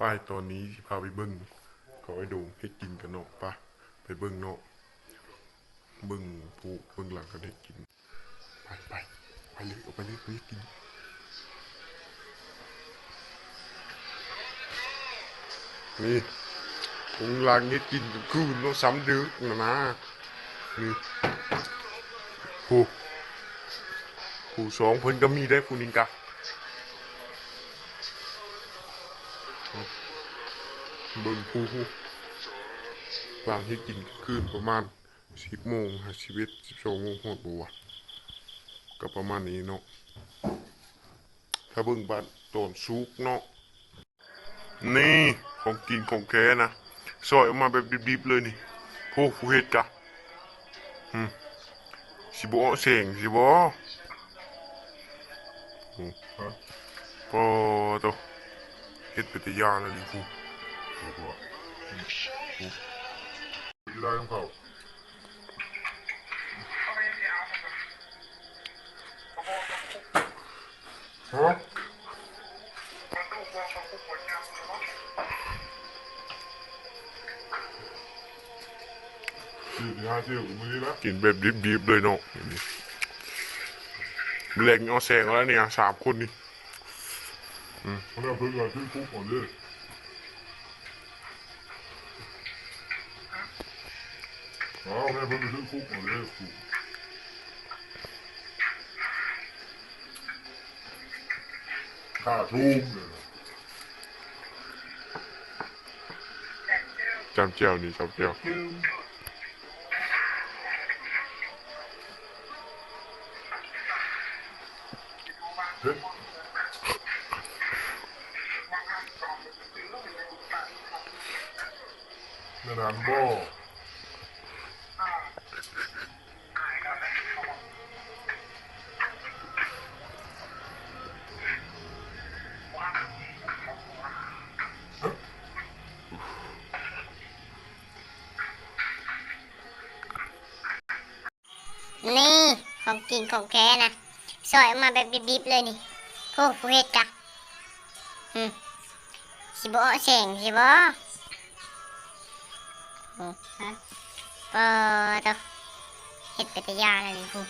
ໄປ ຕອນນີ້ຊິພາໄປເບິ່ງເຂົາໄອ້ໂດງເຮັດກິນກັນເນາະ. ໄປ ໄປເບິ່ງເນາະ ເບິ່ງຜູ້ເບິ່ງຫຼັງກັນເຮັດກິນ. ໄປ ໄປ ໄປເລີຍ ເອົາໄປເລີຍ ໄປເຮັດກິນ. ນີ້ ເບິ່ງຫຼັງເຮັດກິນກາງຄືນເນາະ ສ່ຳດຶກນະນາ. ນີ້ ຜູ້ ຜູ້ສອງເພິ່ນກໍມີໄດ໋ ຜູ້ໜຶ່ງກະ ເບິ່ງຜູ້ ຜູ້ ວ່າງເຮັດກິນກາງຄືນປະມານສິບໂມງ ສິບເອັດ ສິບສອງໂມງ ຮອດບໍ່ວະ ກໍປະມານນີ້ເນາະ. ຖ້າເບິ່ງບາດຕອນສຸກເນາະ. ນີ້ ຂອງກິນຂອງແທ້ນະ ຊອຍອອກມາແບບດິບໆເລີຍນີ້. ໂອ້ ຜູ້ເຮັດກະ ຫຶ ຊິບໍ່ເອາະແສງຊິບໍ່? ໂອ້ ປາໂຕ ເຮັດເປັນຕາຢ້ານອີ່ຫຼີພຸ້ນ. ຮະ ກິນແບບດິບໆເລີຍເນາະ. ມື້ແລງນີ້ເອົາແສງເອົາແລ້ວນີ້ ສາມຄົນນີ້. ອືມ ແລ້ວເພິ່ນກໍຊື້ຄຸກກ່ອນເດ້. ເອົາ ໃຫ້ເພິ່ນໄປຊື້ຄຸກເອົາເດ້. ຂ້າທຸ່ມເດ້ ຈ້ຳແຈ່ວນີ້ ຈ້ຳແຈ່ວ. ເຮັດ ແມ່ນນັ້ນບໍ່? ນີ້ ຂອງກິນຂອງແທ້ນະ ຊອຍອອກມາແບບດິບໆເລີຍນີ້. ໂອ້ ຜູ້ເຮັດກະ ຫຶ ຊິບໍ່ເອາະແສງຊິບໍ່? ໂອ້ ປາໂຕ ເຮັດເປັນຕາຢ້ານອີ່ຫຼີພຸ້ນ.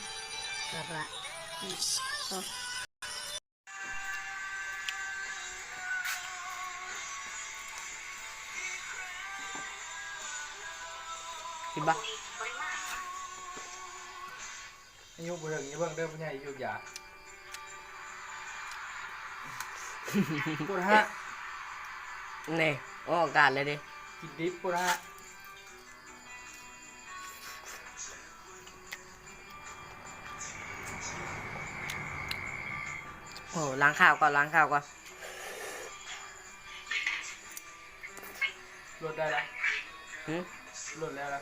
ກິນບໍ່? ອາຍຸບໍ່ເຖິງ ຢ່າເບິ່ງເດີ ຜູ້ໃຫຍ່ຢູ່ຢາ ໂພດຮະ. ນີ້ ອອກອາກາດເລີຍເດ້ ກິນດິບ ໂພດຮະ. ໂອ້ ລ້າງຂ້າວກ່ອນ ລ້າງຂ້າວກ່ອນ. ລົດໄດ້ລະ? ຫຶ? ລົດແລ້ວລະ?